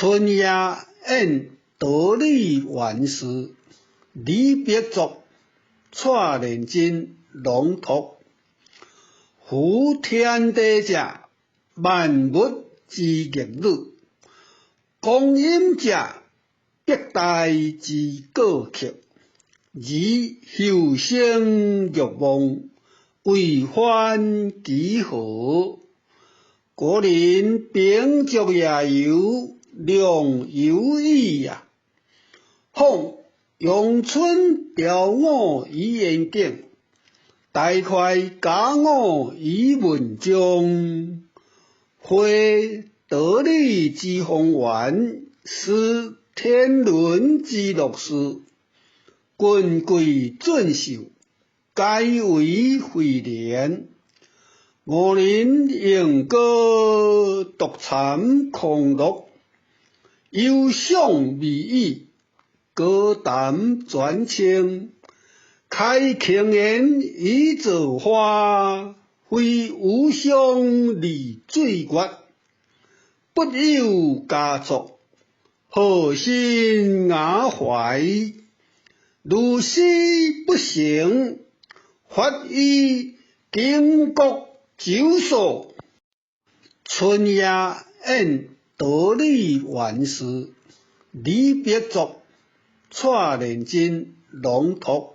春夜宴桃李園事，李白作，蔡連真朗讀。夫天地者，萬物之逆旅；光陰者，百代之過客。而浮生若夢，為歡幾何？古人秉燭夜遊，良有意也。況陽春雕我於遠景，大快加我於文章。會桃李之芳園，思天倫之樂事。君貴俊秀，皆為慧蓮。吾人詠歌獨讒空樂，憂賞未已，高談專稱。開輕言以造花，揮無雙而醉月。不有佳作，何心雅懷？如斯不成，發以經國酒所。春夜宴桃李園事，李白作，蔡連真朗讀。